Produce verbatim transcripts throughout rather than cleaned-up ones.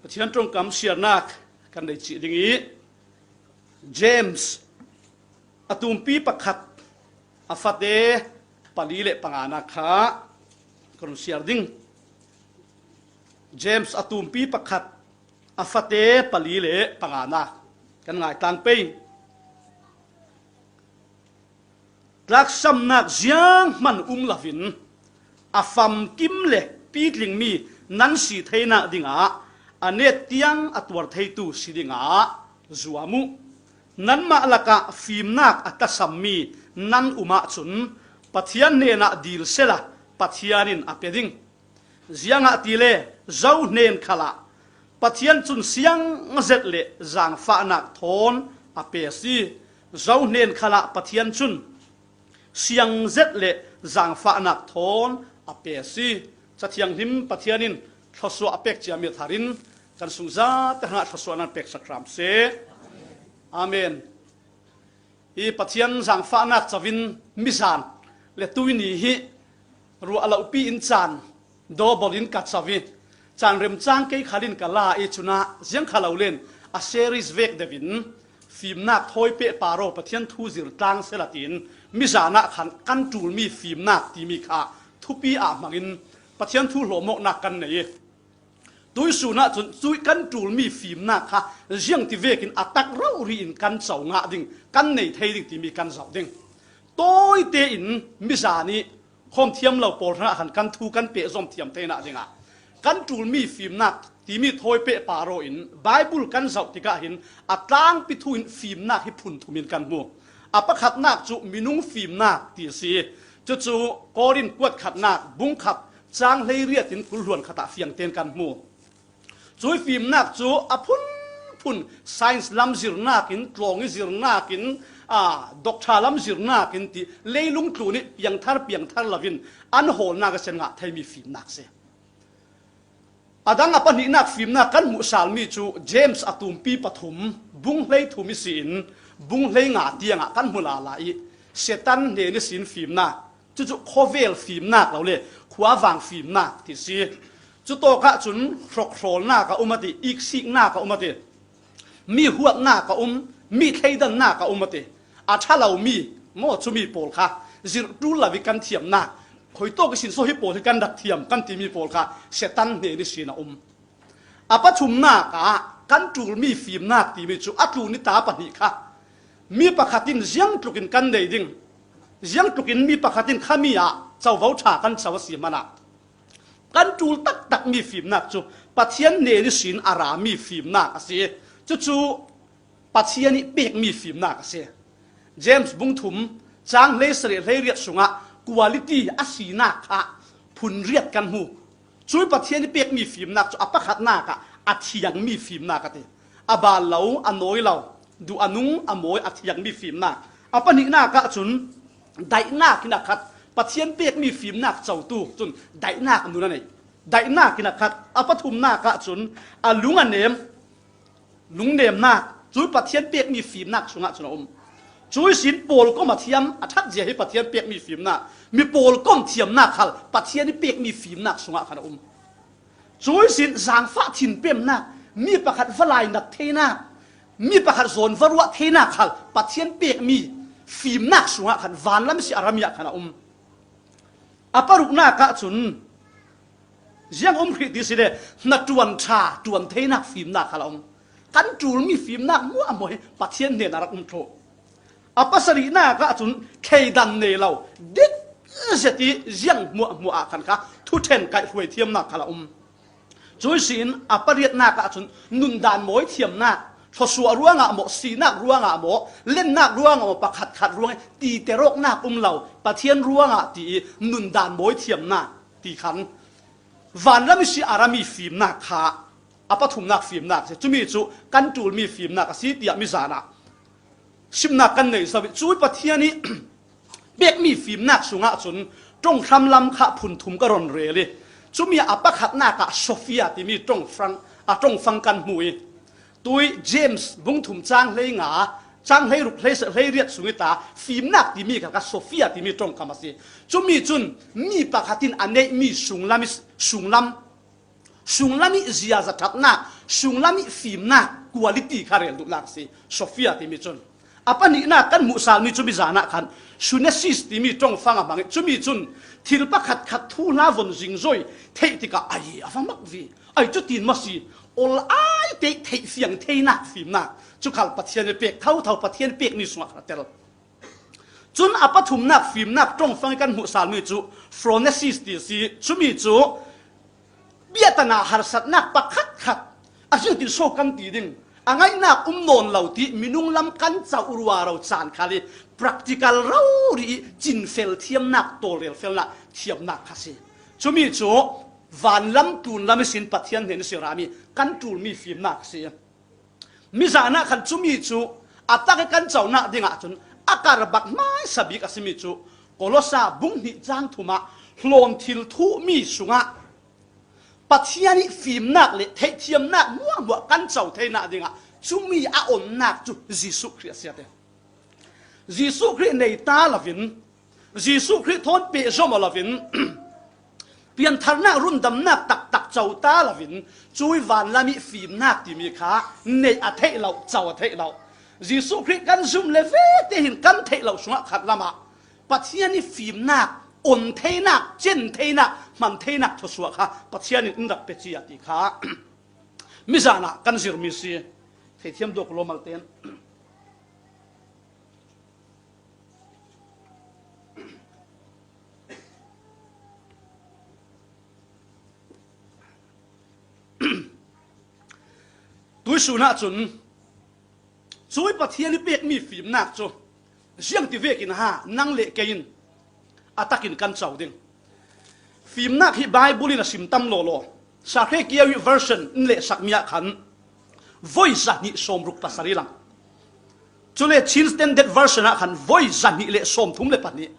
Pathian ṭongkam siarnak kan nei cih ding i, James a tumpi pakhat a fate pali le panganak kha kan siar ding. James a tumpi pakhat a fate pali le panganak kan ngaitlang pei. Tlaksamnak zianghman um lovin a famkim le pitlingmi nan si theinak dingah a net tiang a tuar theitu si dingah zuam uh. Nanmah lakah fimnak a tasammi nan um ahcun Pathian hnenah dil sela Pathian in a pe ding. Ziangahtile zo hnen khalah Pathian cun siangzet le zaangfahnak thawn a pe a si. Zo hnen khalah Pathian cun siangzet le zaangfahnak thawn a pe a si. Cathianghlim Pathian in thluasuah a pek ciami a thar in kan sungzate hrangah thluasuah nan peksak hram seh. Amen. Hi Pathian zaangfahnak covin mizan le tuini hi ruah lopi in caan dawbawl in ka co i, caan remcang kei khal in ka la i, cunah ziang kha lo len a series vek deuh in fimnak thawi peh paro Pathian thu zir tlang sela tiin mizan ah khan kan ṭulmi fimnak timi kha thupi ah hmangin Pathian thu hlawmawknak kan nei i, tuisun ah cun cuih kan ṭulmi fimnak kha ziangti vekin a tak rori in kan co ngah ding, kan nei thei ding timi kan zoh ding. Tawi tein mizan i khawm thiam lo pawl hrangah khan kan thu kan pehzom thiam theinak dingah kan ṭulmi fimnak timi thawi peh paro in Baibal kan zoh tikah hin a tlangpi thu in fimnak hi phun thum in kan hmu. A pakhatnak cu minung fimnak ti a si. Cucu Korin kuat khatnak bung khat cang hleiriat in kul hluan khat ah fiang tein kan hmu. Cui fimnak cu a phunphun science lam zirnak in, tlawng i zirnak in, aa, doctor lam zirnak in ti leilung tlun i piangthar piangthar lovin an hawlnak a sian ngah theimi fimnak si. A dang a pahnihnak fimnak kan hmuhsalmi cu James a tumpi pathum, bung hlei thum i si in, bung hlei nga tiangah kan hmu lala i, Satan hnen ihsin fimnak, cucu khuavel fimnak lo le khuavang fimnak ti si. Cutawk ahcun hrokhrawlnak a um a ti, iksiknak a um a ti, mi huatnak a um, mi thleidannak a um a ti. A ṭha lomi maw cumi pawl kha zirh ṭul lo i kan thiamnak, khuitawk ihsin saw hi pawl hi kan rak thiam kan timi pawl kha Satan hnen ihsin a um. A pathumnak ah kan ṭulmi fimnak timi cu a tlun i ta pahnih kha mi pakhat in ziangtluk in kan nei ding, ziangtluk in mi pakhat in khami ah covo ṭha kan co a si hmanah kan ṭul taktakmi fimnak cu Pathian hnen ihsin a rami fimnak a si. Cucu Pathian i pekmi fimnak a si. James bung thum cang hleisarih hleiriat sungah quality a sinak kha phun riat kan hmu. Cui Pathian i pekmi fimnak cu a pakhatnak ah a thiangmi fimnak a ti. A bal lo, a nawi lo, duh a nung a mawi a thiangmi fimnak. A pahnihnak ahcun daihnak in a khat, Pathian pekmi fimnak cotu cun daihnak nun a nei. Daihnak in a khat, a pathumnak ahcun a lung a nem, lungnemnak, cui Pathian pekmi fimnak sungah cun a um. Cui sin pawlkom a thiam, a ṭhat zia hi Pathian pekmi fimnak, mi pawlkom thiamnak khal Pathian i pekmi fimnak sungah khan a um. Cui sin zaangfah thinpemnak, mi pakhat va lainat theinak, mi pakhat zawn va ruah theinak khal Pathian pekmi fimnak sungah khan vanlam si a rami ah khan a um. A paruknak ahcun ziang um hrih ti si le hnaṭuan ṭha ṭuan theinak fimnak khal a um. Kan ṭulmi fimnak hmuahhmuah hi Pathian hnen a rak um thluh. A pasarihnak ahcun thleidan nei lo, dik zet i ziang hmuahhmuah ah khan kha thuṭhen kaihhruai thiamnak khal a um. Cui sin a pariatnak ahcun nundan mawi thiamnak, thluasuah ruangah maw, sinak ruangah maw, lennak ruangah maw, pakhatkhat ruangah titeroknak um lo, Pathian ruangah ti i nundan mawi thiamnak ti khan vanlam i si a rami fimnak kha a pathumnak fimnak a si. Cumi cu kan ṭulmi fimnak a si tiah mizan ah simnak kan nei zo i, cui Pathian i pekmi fimnak sungah cun ṭong hramlam kha phun thum ka ron rel i, cumi a pakhatnak ah Sophia timi ṭongfang, a ṭongfang kan hmu i, tui James bung thum cang hlei nga, cang hlei ruk, hlei, hlei riat sung i ta fimnak timi kha, kha Sophia timi ṭongkam a si. Cumi cun mi pakhat in a neihmi sunglam i, sunglam Sunglam ih ziaza ṭhatnak, sunglam ih fimnak quality kha rel duhnak a si. Sophia timi cun a pahnihnak kan hmuhsalmi cu mizan ah khan sunesis timi ṭongfang a hmang ih, cumi cun thil pakhatkhat thuhla von zingzoi theih tikah ai a va mak ve. Ai cu tin maw si? Ol ai te theih fiang theinak fimnak cu khal Pathian ih pek thotho, Pathian pekmi sungah khan a tel. Cun a pathumnak fimnak ṭongfang ih kan hmuhsalmi cu phronesis ti a si. Cumi cu biahtana harsatnak pakhatkhat a ziangtin so kan ti ding, a ngaihnak um nawn lo ti minung lam kan coh ruaro caan khal ih practical rori ih cinfel thiamnak, tawlrel felnak thiamnak kha si. Cumi cu vanlam tlunlam ihsin Pathian hnen ihsin rami kan ṭulmi fimnak si. Mizan ah khan cumi cu a tak ih kan conak dingah cun a kar bak hmaisa bik a simi cu Kolosa bung hnih cang thum ah hlawn thil thuhmi sungah Pathian ih fimnak le theihthiamnak hmuahhmuah kan co theinak dingah cumi a onnak cu Jesuh Khrih a si a ti. Jesuh Khrih nei ta loin, Jesuh Khrih thawn pehzom aw loin, piantharnak rundamnak taktak co ta loin, cui vanlam ih fimnak timi kha neih a theih lo, co a theih lo. Jesuh Khrih kan zum le vete hin kan theih lo sungah khat lamah Pathian ih fimnak, on theinak, cen theinak, hman theinak thusuah kha Pathian in in rak pe cia ti kha mizan ah kan zirmi si. Theithiam duak lawmal tein. Tuihsun ahcun cui Pathian ih pekmi fimnak cu ziangti vekin ha nang le kei in a takin kan co ding. Fimnak hi Baibal in a sim tam lawlaw, Sakhe Kiawi version in lehsakmi ah khan voi zahnih sawmruk pasarih lang. Cule Chin Standard Version ah khan voi zahnih le sawmthum le pahnih.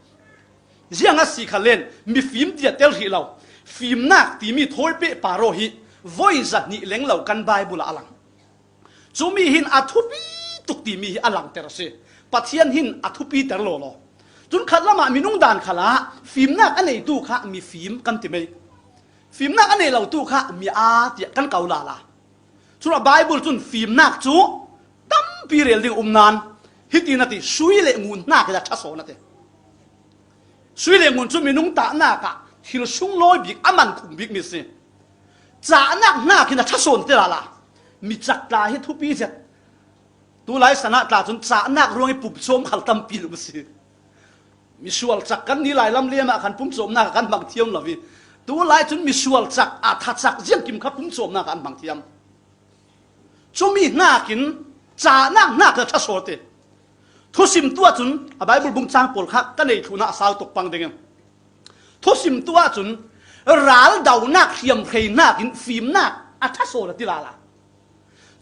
Ziang a si kha len mifim tia tel hrih lo. Fimnak timi thawi pehpar aw hi voi zahnih leng lo kan Baibal ah a lang. Cumi hin a thupi tuk timi hi a langter a si. Pathian hin a thupiter lawlaw. Cun khat lamah minung dan khalah fimnak a neitu kha mifim kan ti mai. Fimnak a nei lotu kha mi aa tiah kan ko lala. Cun a Baibal cun fimnak cu tampi rel ding um nan hiti na ti, sui le ngun hnakin a ṭha sawn a ti. Sui le ngun cu minung tahnak ah thil sunglawi bik a man khum bikmi si. Cahnak hnakin a ṭha sawn ti lala. Mi cak tla hi thupi zet. Tulai sana tla cun cahnak ruang ih pumcawm khal tampi um a si. Misual cak kan ni lai lam liam ah khan pumcawmnak ah kan hmang thiam lo ih, tulai cun misual cak a thacak ziangkim kha pumcawmnak ah an hmang thiam. Cumi hnakin cahnak hnak a ṭha sawn ti. Thusim tu ahcun a Baibal bung cang pawl kha ka nei thluh hna a sau tuk pang ding in. Thusim tu ahcun raldonak hriamhrei hnakin fimnak a ṭha sawn a ti lala.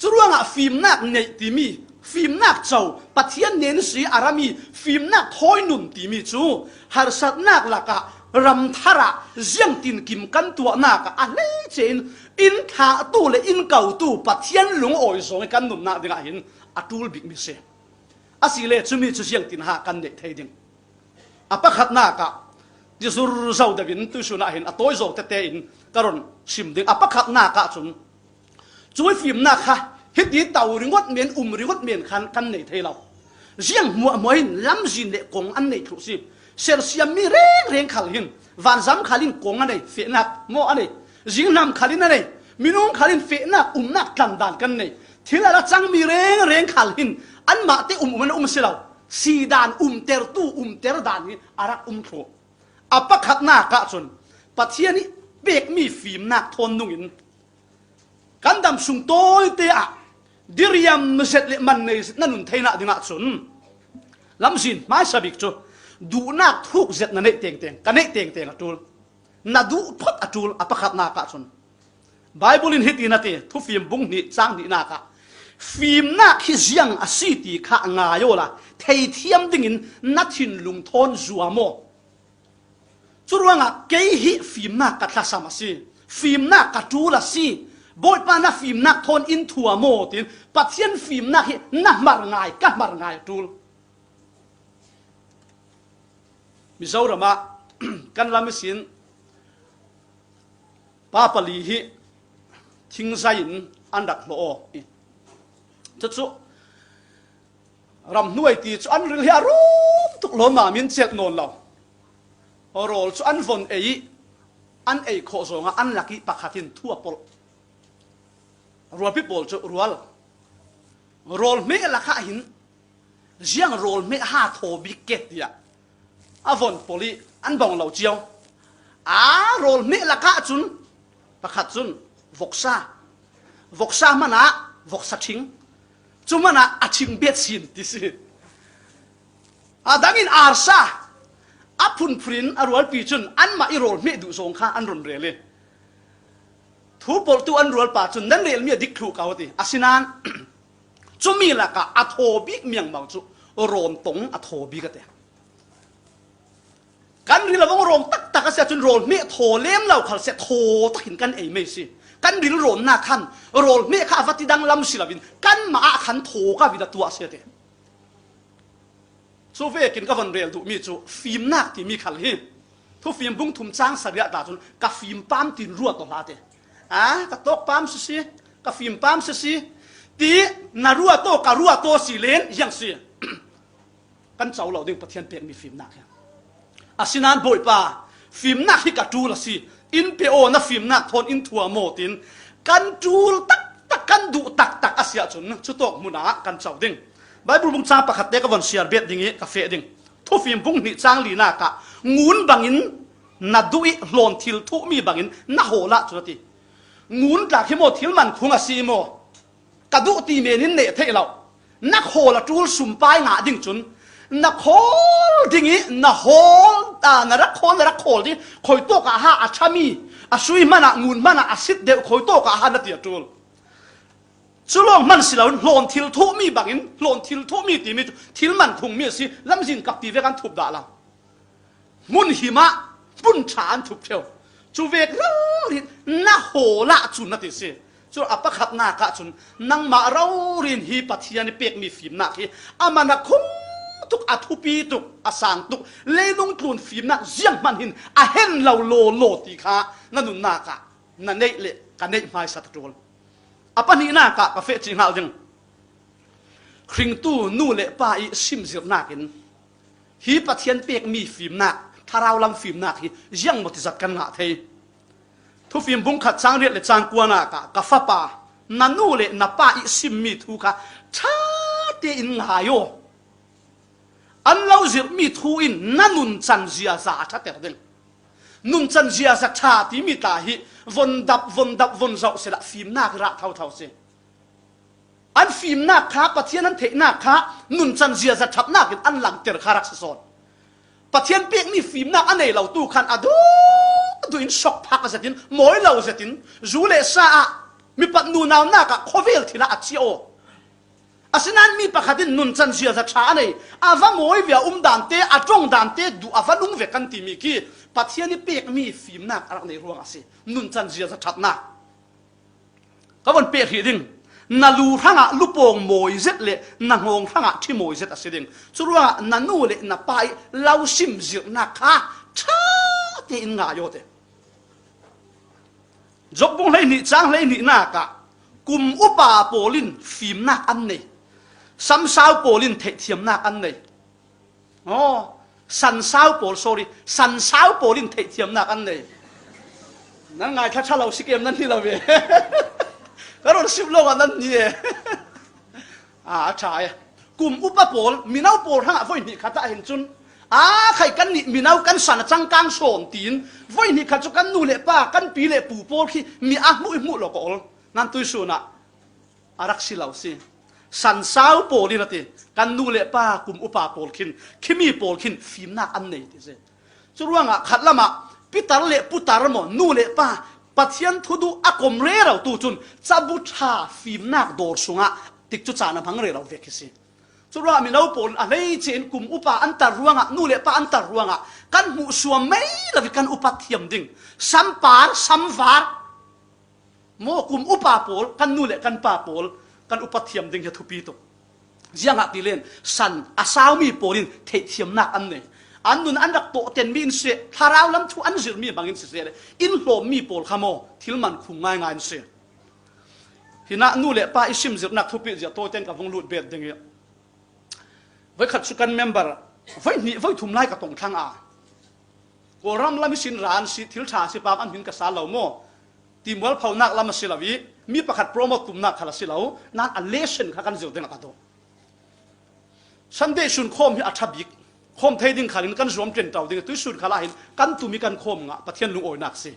Curuangah fimnak neih timi, fimnak co, Pathian hnen ihsi a rami fimnak thawi nun timi cu harsatnak lakah ramthar ah ziangtinkim kan tuahnak ah a hleice in in thlahtu le in kotu Pathian lungawi zong ih kan nunnak dingah hin a ṭul bikmi si. Asile cumi cu ziangtin ha kan neih thei ding? A pakhatnak ah ti zurzo deuh in tuihsun ah hin a tawi zo tete in ka run sim ding. A pakhatnak ah cun cui fimnak kha hiti to ringawt men, um ringawt men khan kan nei thei lo. Ziang hmuahhmuah hin lamzin le kong an nei thluh si. Sersiammi rengreng khal hin, vanzam khal in kong a nei, fehnak maw a nei. Zingnam khal in a nei. Minung khal in fehnak, umnak tlandan kan nei. Thil a ra cangmi rengreng khal hin anmah te um um an um si lo. Sidan umtertu umter dan hi a rak um thluh. A pakhatnak ah cun Pathian ih pekmi fimnak thawn nungin kan dam sung tawite ah diriam zet le man nei zet na nun theinak dingah cun lamzin hmaisa bik cu duhnak thuk zet na neih tengteng, ka neih tengteng a ṭul. Na duh phot a ṭul a pakhatnak ah cun. Baibal in hiti na ti, Thufim bung hnih cang hnihnak ah, fimnak hi ziang a si ti kha ngai awla theithiam dingin na thinlung thawn zuam aw. Curuangah kei hi fimnak ka thlasam a si, fimnak ka ṭul a si, Bawipa na fimnak thawn in thuam aw, tiin Pathian fimnak hi na hmar ngai, ka hmar ngai a ṭul. Mizoram ah kan lam ihsin pa pali hi thingzai in an rak hlawh aw. Cucu ramhnuai ti cu an ril hi a rum tuk lawm a, min celh nawn lo. Rawl cu an von ei i an ei khawh zongah an lak i pakhat in thu a polh. Rualpi pawl cu rual, rawl hmeh lakah hin ziang rawl hmeh ha thaw bik ke tiah a von polh i an bawng lo cio. A rawl hmeh lakah cun pakhat cun voksa, voksa hmanah voksa thing, cu hmanah a thing bet sin ti si. A dangin arsa a phunphrin a rualpi cun anmah i rawl hmeh duh zong kha an run rel i thu polhtu an rualpa cun nan relmi a dik thluh ko ti. Asinain cumi lakah a thaw bik miangmang cu rawn tong a thaw bik a ti. Kan ril a vong rawng taktak a si ahcun rawl hmeh thaw lem lo khal seh, thaw takin kan ei mei si. Kan ril rawnnak khan rawl hmeh kha a va ti danglam si loin kanmah ah khan thaw ka vin a tuah si a ti. Cu vekin ka von rel duhmi cu fimnak timi khal hi Thufim bung thum cang sariah ta cun ka fim pam tin ruat aw hlah ti. A, ka tawk pam sisi, ka fim pam sisi ti, na ruat aw, ka ruat aw si len ziang si. Kan co lo ding Pathian pekmi fimnak hi. Asinain Bawipa, fimnak hi ka ṭul a si, in pe aw, na fimnak thawn in thuam aw, tin kan ṭul taktak, kan duh taktak a si ahcun cutawk hmun ah kan co ding. Baibal bung cang pakhat te ka von siar bet ding i ka feh ding. Thufim bung hnih cang linak ah ngun bangin na duh i hlawn thil thuhmi bangin na hawl ahcun a ti. Ngun tlak hi maw thil man khung a si maw? Ka duh ti men in neh theih lo. Na khawl a ṭul sumpai ngah ding cun na khawl ding i na hawl, a, na rak khawl, na rak khawl ding. Khuitawk ah ha a ṭhami, a sui hmanah, ngun hmanah a sit deuh khuitawk ah ha na ti a ṭul. Cu lawng hman si loin hlawn thil thuhmi bangin, hlawn thil thuhmi timi cu thil man khungmi a si, lamzin kap ti vek an thup dah lo. Hmun him ah hmun ṭha an thup ṭheu. Cu vek rori na hawl ahcun na ti si. Cu a pakhatnak ahcun nangmah rori in hi Pathian i pekmi fimnak hi a man a khung tuk, a thupi tuk, a sang tuk, leilung tlun fimnak zianghman hin a hen lo lawlaw ti kha na nunnak ah na neih le ka neih hmaisat a ṭul. A pahnihnak ah ka feh cih hngal ding. Hringtu nu le pa i simzirhnak in hi Pathian pekmi fimnak, thlarau lam fimnak hi ziangmaw ti zat kan ngah thei. Thufim bung khat cang riat le cang kuanak ah, ka fapa, na nu le na pa i simmi thu kha ṭha tein ngai aw. An lo zirhmi thu in na nuncan ziaza a ṭhater ding. Nuncan ziaza ṭha timi tla hi von dap, von dap, von zoh sehla fimnak rah thotho si. An fimnak kha, Pathian an theihnak kha nuncan ziaza ṭhatnak in an langter kha rak si sawn. Pathian pekmi fimnak a nei lotu khan a duh duh in sokphak zetin, mawi lo zetin, zu le sa ah, mipat nunaunak ah, khawvel thil ah a cia aw. Asinain mi pakhat in nuncan ziaza ṭha a nei, a va mawi ve a um dante, a ṭong dante duh a va lung ve kan timi khi Pathian i pekmi fimnak a rak nei ruang a si. Nuncan ziaza ṭhatnak. Ka von pek hrih ding. Na lu hrangah lupawng mawi zet le na nghawng hrangah ṭhi mawi zet a si ding. Curuangah na nu le na pa i lo simzirhnak kha ṭha tein ngai aw te. Job bung hleihnih cang hleihnihnak ah kum upa pawl in fimnak an nei. Samsau pawl in theihthiamnak an nei. Aw, sansau pawl, sorry, sansau pawl in theihthiamnak an nei. Nan ngaithla ṭha lo si kem nan hi lo ve. Ka run sim lawngah nan ni e. A, a ṭha e. Kum upa pawl, mino pawl hrangah voi hnih khat ah hin cun, a khai kan nih mino kan san a cangkang sawn tiin, voi hnih khat cu kan nu le pa, kan pi le pu pawl khi mi a hmuh i hmuh lo ka ol. Nan tuihsun ah a rak si lo si. Sansau pawl in a ti, kan nu le pa kum upa pawl khin, khimi pawl khin fimnak an nei ti si. Curuangah khatlamah pitar le putar maw, nu le pa, Pathian thuduh a kom rerotu cun cabu ṭha fimnak dawr sungah tikcu caan a hmang rero vek hi si. Curuangah mino pawl a hleice in kum upa an tar ruangah, nu le pa an tar ruangah kan hmuhsuam mei lo i kan upat thiam ding. Sampar, samvar, maw kum upa pawl, kan nu le kan pa pawl, kan upat thiam ding hi a thupi tuk. Ziangah ti len san a saumi pawl in theihthiamnak an nei. An nun an rak tawhtenmi in si, thlarau lam thu an zirhmi hmangin si seh le, in hlawmmi pawl kha maw, thil man khung ngaingai in si. Hinah nu le pa i simzirhnak thupi zia tawiten ka vung lut bet ding i, voi khat cu kan member voi hnih voi thum lai ka tong thlang a, Kawlram lam i sin ra an si, thil ṭha a si pam an hmin ka sa lo maw? Timual phonak lam a si lo i, mi pakhat promote tumnak khal a si lo, nan a lesson kha kan zir ding a ka duh. Sunday sun khawm hi a ṭha bik, khawm thei ding khalin kan zuam ṭenṭau ding, tuisun khalah hin kan tum i kan khawm ngah Pathian lungawinak si.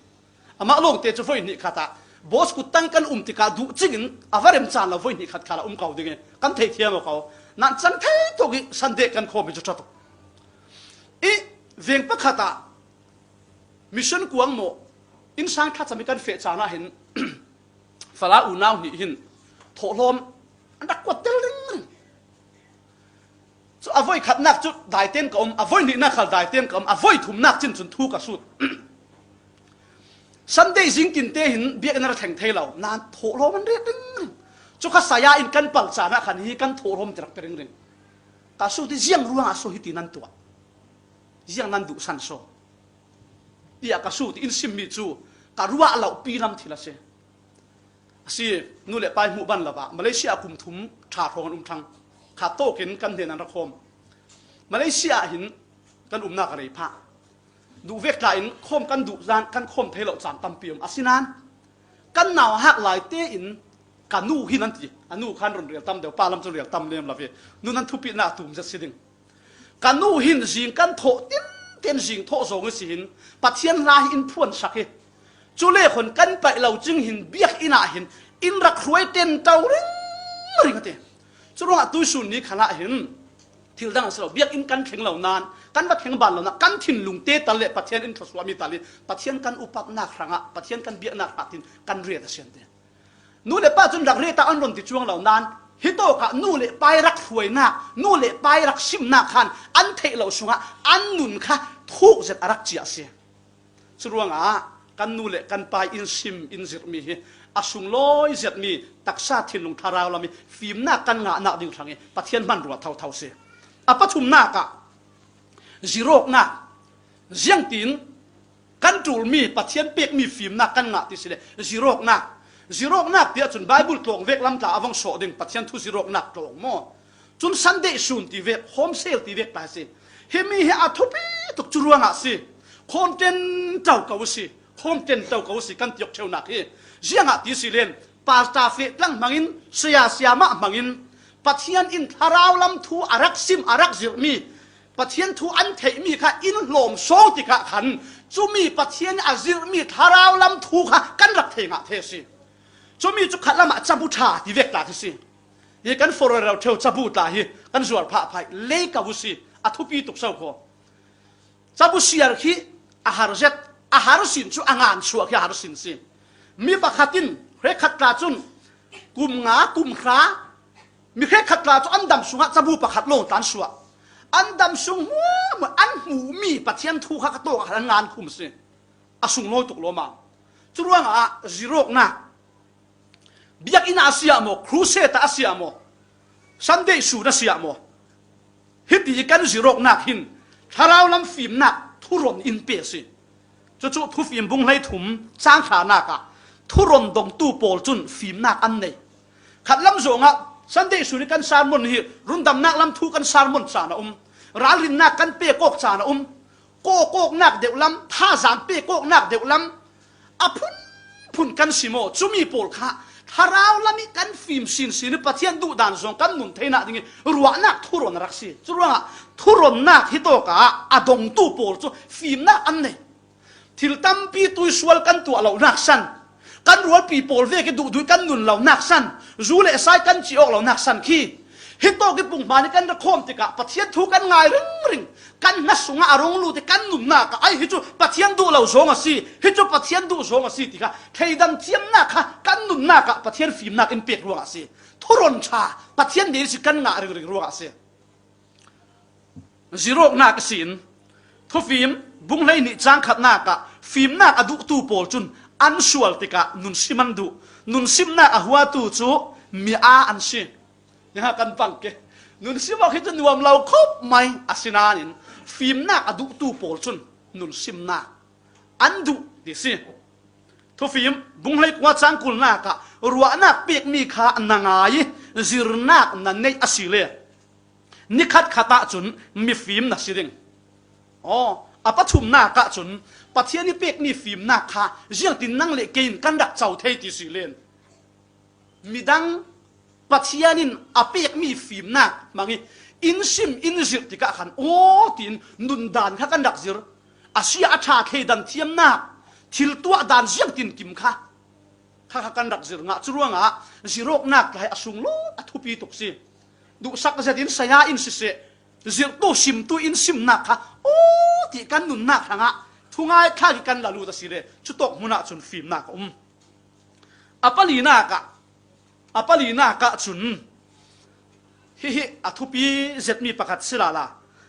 Amah lawngte cu voi hnih khat ah boss kuttang kan um tikah duh cingin a va rem caan lo voi hnih khat khalah um ko ding i kan thei thiam aw ko. Nan cang thei tuk i Sunday kan khawm hi cu ṭha tuk. I veng pakhat ah mission kuang maw, innsang thlacam i kan feh caan ah hin fala unau hnih hin thawhlawm an rak kuat tel ringring. Cu a voi khatnak cu daiten ka um, a voi hnihnak khal daiten ka um, a voi thumnak cin cun thu ka sut. Sunday zingkinte hin biakinn a ra thleng thei lo, nan thawhlawm an ret ringring. Cu kha saya in kan pal caan ah khan hi kan thawhlawm ti rak pe ringring. Ka sut i ziang ruangah so hiti nan tuah? Ziang nan duhsan so? Tiah ka sut i in simmi cu ka ruah loh pi lam thil a si. A si, nu le pa i hmuh ban lo ah Malaysia ah kum thum ṭha hrawng an um thlang. Kha tawkin kan hnen an rak khawm. Malaysia ah hin kan umnak a rei phah. Duh vek tla in khawm kan duh zan kan khawm thei lo caan tampi um. Asinan kan nauhak lai tein ka nu hin an ti. A nu khan run rial tam deuh, pa lam cun rial tam lem lo ve. Nu nan thupitnak a tum zet si ding. Ka nu hin zing kan thawh tinten zing thawh zong i si hin Pathian hla hi in phuansak hi. Cu le khon kan paih lo cing hin biakinn ah hin in rak hruai ṭenṭau ringring a ti. Curuangah tuisun ni khalah hin thil dang a si lo, biakinn kan thleng lo nan, kan va thleng ban lo nan, kan thinlung te tal le Pathian in thluasuahmi tal i Pathian kan upatnak hrangah, Pathian kan biaknak hrangah tin kan riat a si an ti. Nu le pa cun rak reta an run ti cuang lo nan, hitawk ah nu le pa i rak hruainak, nu le pa i rak simnak khan an theih lo sungah an nun kha thuk zet a rak cia a si. Curuangah kan nu le kan pa i in sim in zirhmi hi a sunglawi zetmi taksa thinlung thlarau lam i fimnak kan ngahnak ding hrang i Pathian hman ruah thotho si. A pathumnak ah zirawknak, ziangtin kan ṭulmi, Pathian pekmi fimnak kan ngah ti si le zirawknak. Zirawknak tiah cun Baibal tlawng vek lam tla a vong sawh ding, Pathian thu zirawknak tlawng maw? Cun Sunday sun ti vek, home cell ti vek tla si. Himi hi a thupi tuk cu ruangah si. Khawm ṭenṭau ko si, khawm ṭenṭau ko si kan ti awk ṭheunak hi. Ziangah ti si len, pastor feh tlang hmangin, saya siamah hmangin, Pathian in thlarau lam thu a rak sim, a rak zirhmi, Pathian thu an theihmi kha in hlawm sawng tikah khan cumi Pathian a zirhmi thlarau lam thu kha kan rak thei ngah thei a si. Cumi cu khat lamah cabu ṭha ti vek tla khi si. Hi kan forh rero ṭheu cabu tla hi kan zuar phah phah i lei ka bu si, a thupi tuk so kho. Cabu siar khi a har zet, a har sin cu a ngan chuah khi a har sin si. Mi pakhat in hrekkhat tla cun kum nga, kum hra, mi hrekkhat tla cu an dam sungah cabu pakhat lawng tla an suah. An dam sung hmuahhmuah an hmuhmi Pathian thu kha ka tawk ah khan an ngan khum si. A sunglawi tuk lawm a. Curuangah zirawknak, biakinn ah a si ah maw, crusade ah a si ah maw, Sunday sun a si ah maw, hiti kan zirawknak hin thlarau lam fimnak thuron in pe a si. Cucu Thufim bung hleithum cang hranak ah thuron dongtu pawl cun fimnak an nei. Khatlam zongah Sunday sun i kan sermon hi rundamnak lam thu kan sermon caan a um, ralrinnak kan pek awk caan a um, kawkawknak deuh lam, thazaang pek awknak deuh lam, a phunphun kan si maw? Cumi pawl kha thlarau lam i kan fim sinsin i Pathian duhdan zong kan nun theinak ding i ruahnak thuron a rak si. Curuangah thuronnak hi tawk ah a dongtu pawl cu fimnak an nei. Thil tampi tuisual kan tuah lonak san, kan rualpi pawl vek i duhduh i kan nun lonak san, zu le sai kan cih awk lonak san khi, hitawk i punghman i kan ra khawm tikah Pathian thu kan ngai ringring, kan hna sungah a rung lut i kan nunnak ah, "Ai, hi cu Pathian duh lo zong a si, hi cu Pathian duh zong a si," ti kha thleidam thiamnak kha kan nunnak ah Pathian fimnak in pek ruangah a si. Thuron ṭha Pathian deal si kan ngah ringring ruangah a si. Zirawknak ihsin Thufim bung hleihnih cang khatnak ah fimnak a duhtu pawl cun an sual tikah nunsim an duh. Nunsimnak a huatu cu mi aa an si. Niha kan pang ke. Nunsim awk hi cu nuam lo khawp mai a si nain fimnak a duhtu pawl cun nunsimnak an duh ti si. Thufim bung hleikua chang kulnakah ruahnak pekmi kha na ngai i zirnak na neih a si le ni khatkhat ahcun mifim na si ding. Aw, a pathumnak ahcun Pathian i pekmi fimnak kha ziangtin nang le kei in kan rak co thei ti si len. Midang Pathian in a pekmi fimnak hmang i in sim in zirh tikah khan aw tiin nundan kha kan rak zir. A sia a ṭha thleidan thiamnak, thil tuah dan ziangtin kim kha, kha kha kan rak zir ngah. Curuangah zirawknak tlai a sunglawi a thupi tuk si. Duhsak zetin saya in siseh, zirhtu simtu in simnak kha aw ti kan nunnak hrangah thungai thlak i kan la lut a si le cutawk hmunah cun fimnak a um. A palinak ah, a palinak ah cun hihi a thupi zetmi pakhat si lala.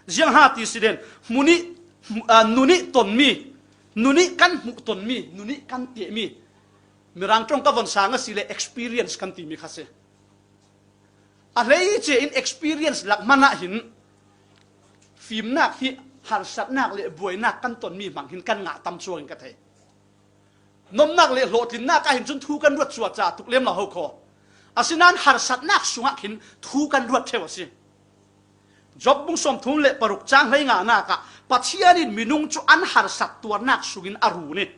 Ziangha ti si len, hmunih, hmu-, aa, nunih tonmi, nunih kan hmuh tonmi, nunih kan tehmi, Mirang ṭong ka von sang a si le experience kan timi kha si. A hleice in experience lak hmanah hin fimnak hi harsatnak le buainak kan tonmi hmang hin kan ngah tam cuang in ka thei. Nomnak le hlawhtlinnak ah hin cun thu kan ruat cuahca tuk lem lo ho kho. Asinain harsatnak sungah khin thu kan ruat ṭheu a si. Job bung sawmthum le paruk cang hleinganak ah Pathian in minung cu an harsat tuarnak sungin a run i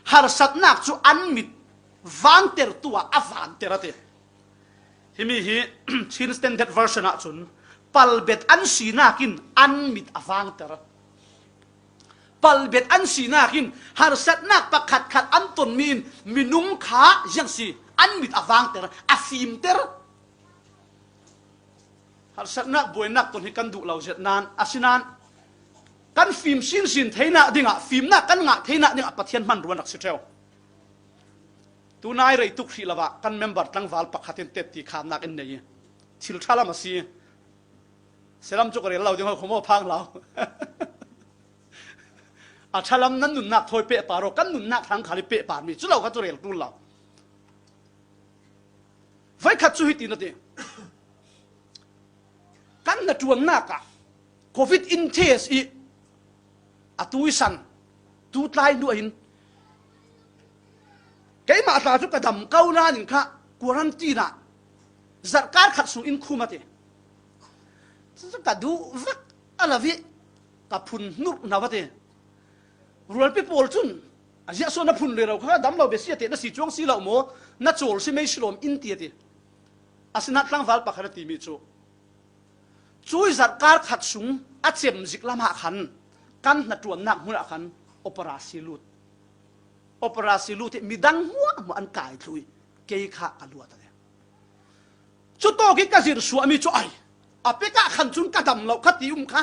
harsatnak cu an mit vangtertu ah a vanter a ti. Himi hi Chin Standard Version ah cun palbet an sinak in an mit a vangter. Palbet an sinak in harsatnak pakhatkhat an tonmi in minung kha ziang si, an mit a vangter, a fimter. Harsatnak buainak ton hi kan duh lo zet nan, asinain kan fim sinsin theinak dingah, fimnak kan ngah theinak dingah Pathian hmanrua rak si ṭheu. Tunai rei tuk hrih lo ah kan member tlangval pakhat in tetti khamnak in nei i thil ṭha lam a si. Selam cu ka rel lo ding ho khuamaw phang lo. A ṭha lam nan nunnak thawi pehpar aw, kan nunnak hrang khal i pehparmi cu lo kha cu rel ṭul lo. Voikhat cu hiti na ti. Kan hnaṭuannak ah covid in test i a tuisan, tu tlai hnu ah hin keimah tla cu ka dam ko nain kha quarantine ah zarhkar khat sung in khum a ti. Cucu ka duh vak a lo i ka phun hnurh hna a ti. Rualpi pawl cun, a ziah so na phun rero kha dam lo bia si a ti, na si cuang si lo maw, na cawl si mei si lawm in ti a ti. Asinain tlangval pakhat a timi cu, cui zarhkar khat sung a cem zik lamah khan kan hnaṭuannak hmun ah khan operasi lut. Operasi lut i midang hmuahhmuah an kai thluh i kei kha ka luat a ti. Cutawk i ka zir suahmi cu ai, a pek ah khan cun ka dam lo kha ti um kha,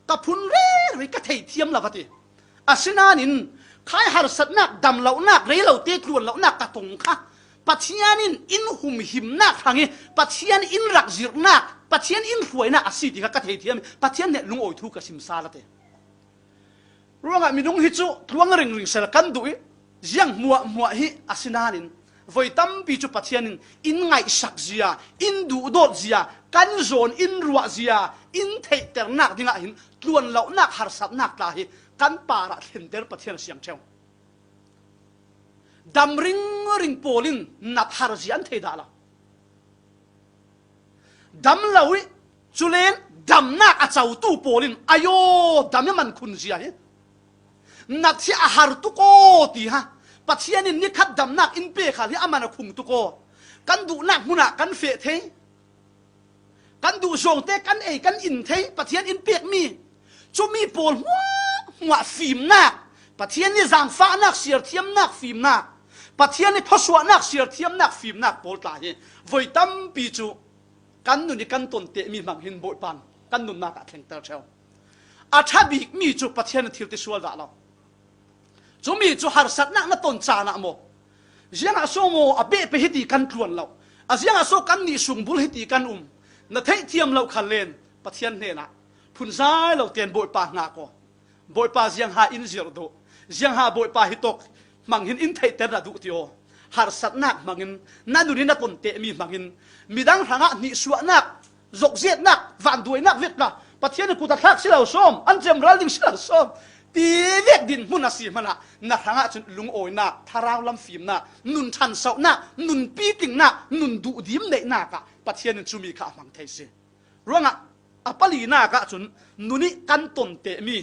ka phun rero i ka theithiam lo a ti. Asinain khai harsatnak, dam lonak, rei lote tluan lonak ka tong kha Pathian in in humhimnak hrang i Pathian in rak zirhnak, Pathian in hruainak a si ti kha ka theithiam i Pathian hnen lungawi thu ka sim sal a ti. Ruangah minung hi cu tluang ringring sal kan duh i ziang hmuahhmuah hi a si nain voi tampi cu Pathian in in ngaihsak zia, in duhdawt zia, kan zawn in ruah zia, in theihternak dingah hin tluan lonak harsatnak tla hi kan parah thlenter Pathian a siang ṭheu. Dam ringring pawl in nat har zia an thei dah lo. Dam lo i culen damnak a cotu pawl in ayo, dam i man khun zia hi nat hi a har tuk aw ti ha. Pathian in nikhat damnak in pe khal hi a man a khung tuk aw. Kan duhnak hmun ah kan feh thei. Kan duh zawngte kan ei kan in thei, Pathian in pekmi. Cumi pawl hmuahhmuah fimnak, Pathian i zaangfahnak, siarthiamnak fimnak, Pathian i thawsuahnak, siarthiamnak fimnak pawl tla hi voi tampi cu kan nun i kan ton tehmi hmang hin Bawipa in kan nunnak ah thlengter ṭheu. A ṭha bikmi cu Pathian in thil ti sual dah lo. Cumi cu harsatnak na ton caan ah maw, ziangah so maw a pehpeh hiti kan tluan lo, a ziangah so kan nih sung bul hiti kan um, na theihthiam lo khal len Pathian hnenah phunzai lo tein Bawipa hngak aw. Bawipa ziangha in zirh duh, ziangha Bawipa hitawk hmang hin in theihter na duh ti aw. Harsatnak hmangin, na nun in na ton tehmi hmangin, midang hrangah hnihsuahnak, zokzetnak, vanduainak vetla Pathian in kut a thlak si lo sawm, an cemral ding si lo sawm. ti vek dinhmun a si hmanah na hrangah cun lungawinak, thlarau lam fimnak, nun ṭhansohnak, nun pitlingnak, nun duhdim neihnak ah Pathian in cumi kha a hmang thei si. Ruangah a palinak ah cun nun ih kan ton tehmi,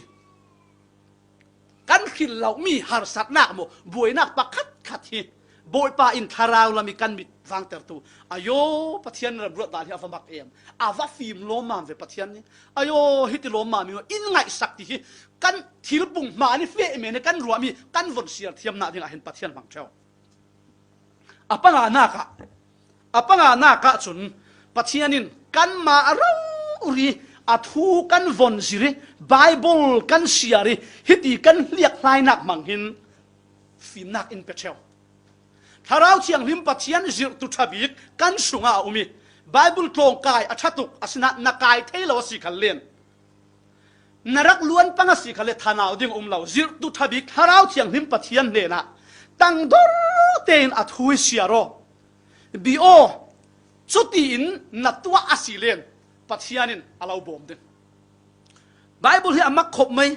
kan hril lomi harsatnak maw, buainak pakhatkhat hi Bawipa in thlarau lam ih kan mit vangtertu, ayo, Pathian remruat dan hi a va mak em, a va fim lawmmam ve Pathian nih, ayo, hiti lawmmam ih in ngaihsak ti hi kan thil pung hma nih feh men ih kan ruahmi kan von siar thiamnak dingah hin Pathian hmang ṭheu. A panganak ah, a panganak ah cun Pathian in kanmah a rori a thu kan von zir ih, Baibal kan siar ih, hiti kan hliakhlainak hmang hin fimnak in pe ṭheu. Thlarau Thianghlim Pathian zirhtu ṭha bik kan sungah a um ih, Baibal tlawng kai a ṭha tuk, asinain na kai thei lo a si khal len, na rak luan pang a si khal le thanau ding a um lo. Zirhtu ṭha bik Thlarau Thianghlim Pathian hnenah tangdor tein a thu hi siar aw, bi aw, cutiin na tuah a si len Pathian in a lo bawm ding. Baibal hi a mak khop mai.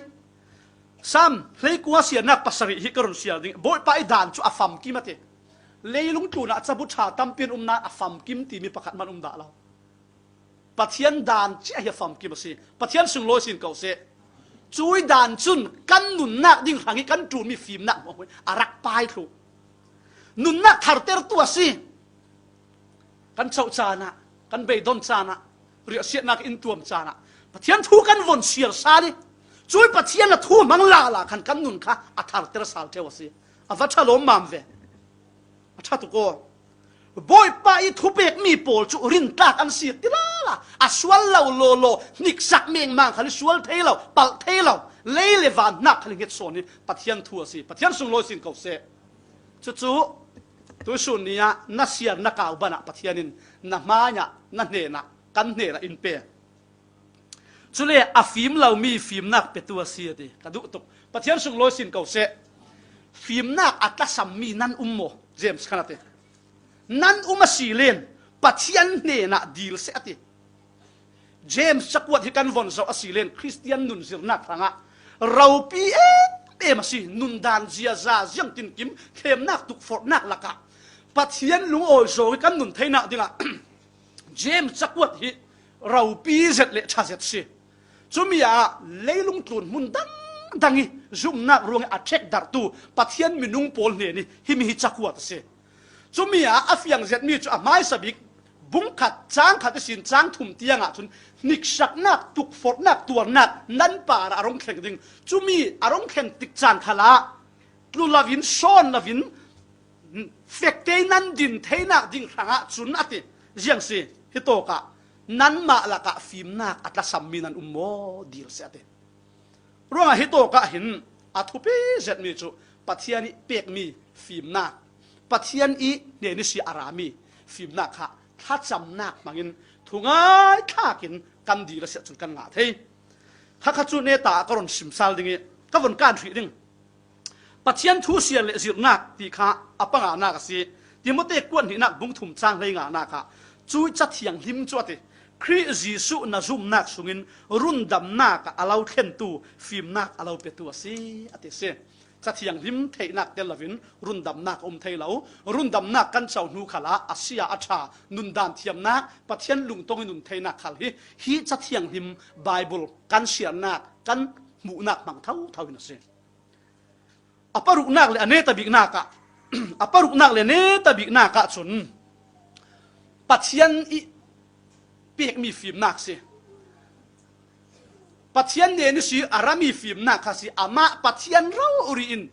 Sam hleikua siarnak pasarih hi ka run siar ding. Bawipa ih dan cu a famkim a ti. Leilung tlunah cabu ṭha tampi an um nain a famkim timi pakhat man um dah lo. Pathian dan cia hi a famkim a si. Pathian sunglawi sin ko seh. Cui dan cun kan nunnak ding hrang ih kan ṭulmi fimnak hmuahhmuah a rak pai thluh. Nunnak thartertu a si. Kan coh caan ah, kan beidon caan ah, riahsiatnak in tuam caan ah Pathian thu kan von siar sal ih, cui Pathian a thu hmang lala khan kan nun kha a tharter sal ṭheu a si. A va ṭha lawmmam ve. A ṭha tuk aw. Bawipa ih thupekmi pawl cu rintlak an si ti lala, a sual lo lawlaw, hniksak mengmang khal ih sual thei lo, palh thei lo, lei le van hnak khal ih hngetsawn hi Pathian thu a si. Pathian sunglawi sin ko seh. Cucu tuihsun ni ah na siar na kau banah Pathian in na hmaiah, na hnenah, kan hnenah in pe. Cule a fim lomi fimnak petu a si a ti. Ka duh tuk. Pathian sunglawi sin ko seh. Fimnak a tlasammi nan um maw? James khan a ti. Nan um a si len Pathian hnenah dil seh a ti. James cakuat hi kan von zoh a si len Khristian nunzirnak hrangah ropi em em a si. Nundan ziaza, ziangtinkim, thlemnak, tukforhnak lakah Pathian lungawi zawng ih kan nun theinak dingah James cakuat hi ropi zet le ṭha zet si. Cumi ah leilung tlun hmun dangdang ih zumnak ruangih a ṭhekdarhtu Pathian minung pawl hnen ih himi hi cakuat a si. Cumi ah a fiang zetmi cu a hmaisa bik bung khat, cang khat ihsin cang thum tiangah cun hniksaknak, tukforhnak, tuarnak nan parah a rung thleng ding. Cumi a rung thleng tik caan khalah tlu loin, sawn loin, fekte nan din theinak ding hrangah cun a ti. Ziang si, hi tawkah nanmah lakah fimnak a tlasammi nan um maw? Dil seh a ti. Ruangah hi tawkah hin a thupi zetmi cu Pathian ih pekmi fimnak, Pathian ih hnen ihsi a rami fimnak kha thlacamnak hmangin thungai thlakin kan dil a si ahcun kan ngah thei. Khakha cu neta ah ka run simsal ding ih ka vun kan hrih ding. Pathian thu siar le zirhnak ti kha a panganak a si. Timote kuat hnihnak bung thum cang hleinganak ah cui Ca Thianghlim cu a ti. Khrih Jesuh na zumnak sungin rundamnak ah a lo thlentu fimnak a lo petu a si, a ti si. Ca Thianghlim theihnak tel loin rundamnak a um thei lo. Rundamnak kan co hnu khalah a sia a ṭha, nundan thiamnak, Pathian lungtong ih nun theinak khal hi, hi Ca Thianghlim Baibal kan siarnak, kan hmuhnak hmang thotho in a si. A paruknak le a neta biknak ah, a paruknak le neta biknak ah cun Pathian ih pekmi fimnak si. Pathian hnen ihsi a rami fimnak kha si. Amah Pathian rori in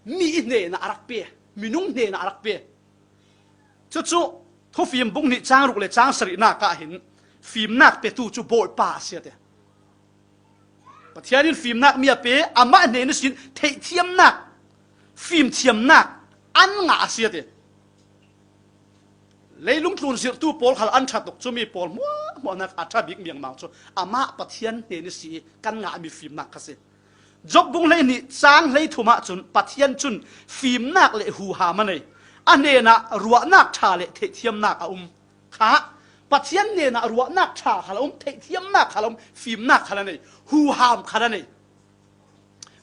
mi ih hnenah a rak pe, minung hnenah a rak pe. Cucu Thufim bung hnih cang ruk le cang sarihnak ah hin fimnak petu cu Bawipa a si a ti. Pathian in fimnak mi a pe, amah hnen ihsin theihthiamnak, fimthiamnak an ngah a si a ti. Leilung tlun zirhtu pawl khal an ṭha tuk, cumi pawl hmuahhmuahnak a ṭha bik miangmang cu amah Pathian hnen ihsi kan ngahmi fimnak kha si. Job bung hleihnih cang hleithum ah cun Pathian cun fimnak le huham a nei. A hnenah ruahnak ṭha le theihthiamnak a um. Kha Pathian hnenah ruahnak ṭha khal a um, theihthiamnak khal a um, fimnak khal a nei, huham khal a nei.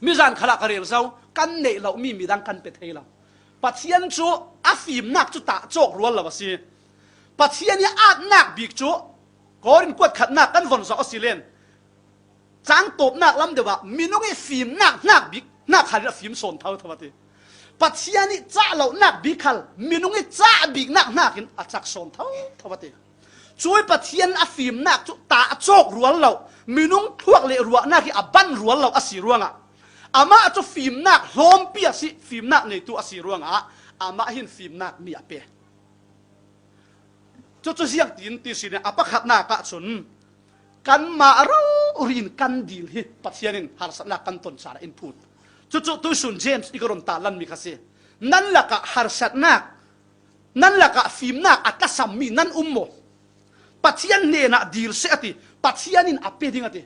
Mi zan khalah ka rel zo, kan neih loh mi midang kan pe thei lo. Pathian cu a fimnak cu tah cawk rual lo a si. Pathian i a atnak bik cu Korin kuat khatnak kan von zoh a si len, cang tawpnak lam deuh ah minung i fimnak hnak bik hnak khal in a fim sawn thotho a ti. Pathian i cah lonak bik khal minung i cah biknak hnakin a cak sawn thotho a ti. Cui Pathian a fimnak cu tah cawk rual lo, minung thluak le ruahnak hi a ban rual lo a si ruangah, amah cu fimnak hlawmpi a si, fimnak neitu a si ruangah amah hin fimnak mi a pe. Cucu ziangtin ti si nih, a pakhatnak ahcun kanmah rori in kan dil hi Pathian in harsatnak kan ton caan ah in phut. Cucu tuisun James i ka run talanmi kha si. Nan lakah harsatnak, nan lakah fimnak a tlasammi nan um maw? Pathian hnenah dil seh a ti. Pathian in a pe ding a ti.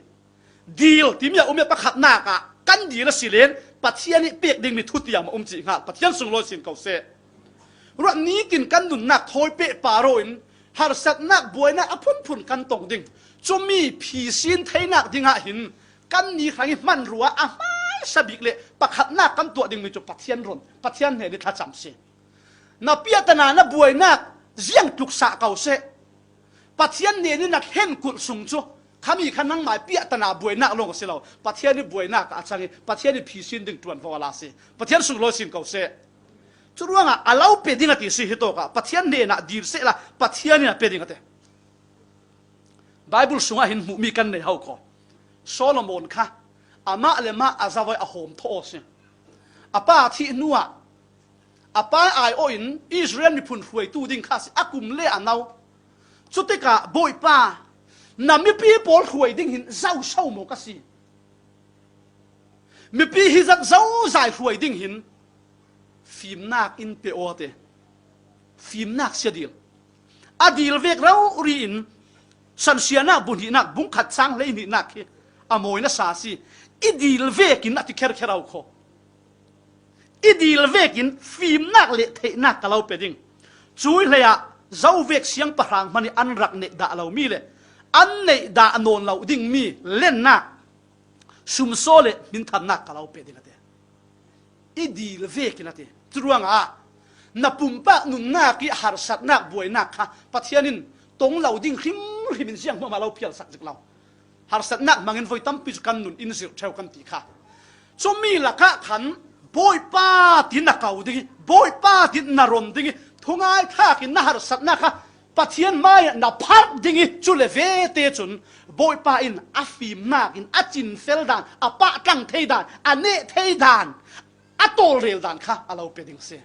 Dil timi a um i a pakhatnak ah kan dil a si len Pathian i pek dingmi thutiam a um cih hngal. Pathian sunglawi sin ko seh. Ruah nitin kan nunnak thawi peh paro in harsatnak buainak a phunphun kan tong ding. Cumi phi sin theinak dingah hin kan ni hrang i hmanrua a hmaisa bik le pakhatnak kan tuah dingmi cu Pathian run, Pathian hnen i thlacam si. Na piahtana na buainak ziang tluk sah ko seh. Pathian hnen in na thlen kulh sung cu khami kha nangmai piahtana buainak lawng a si lo. Pathian i buainak ah a cang i Pathian i phi sin ding ṭuanvo a la si. Pathian sunglawi sin ko seh. Cu ruangah a lo pe ding a ti si hi tawkah Pathian hnenah dil sehla Pathian in a pe ding a ti. Baibal sungah hin hmuhmi kan nei ho kho. Solomon kha amah le mah a zavoi a hawm thawh aw si. A pa thih hnuah a pa aiawh in Israel miphun hruaitu ding kha a si, a kum le a no. Cutikah Bawipa, na mipi pawl hruai ding hin zo so maw ka si? Mipi hi zat zozai hruai ding hin fimnak in pe aw a ti. Fimnak si a dil. A dil vek rori in Sansianak bu hnihnak bung khat cang hlei hnihnak hi a mawi nasa a si. I dil vekin a ti kherkher a kho. I dil vekin fimnak le theihnak ka lo pe ding. Cui hlei ah zo vek siangpahrang hmanh i an rak neih dah lomi le an neih dah nawn lo dingmi lennak, sumsaw le hminthannak ka lo pe ding a ti. I dil vekin a ti. Curuangah na pumpak nunnak i harsatnak buainak kha Pathian in tong lo ding hrimhrim in zianghmuahmah lo phialsak zik lo. Harsatnak hmangin voi tampi cu kan nun in zirh ṭheu kan ti kha. Cumi lakah khan Bawipa tin na ko ding i, Bawipa tin na ron ding i, thungai thakin na harsatnak kha Pathian hmaiah na pharh ding i, cu le vete cun Bawipa in a fimnak in a cinfel dan, a pahtlang thei dan, a neh thei dan, a tawlrel dan kha a lo pe ding a si.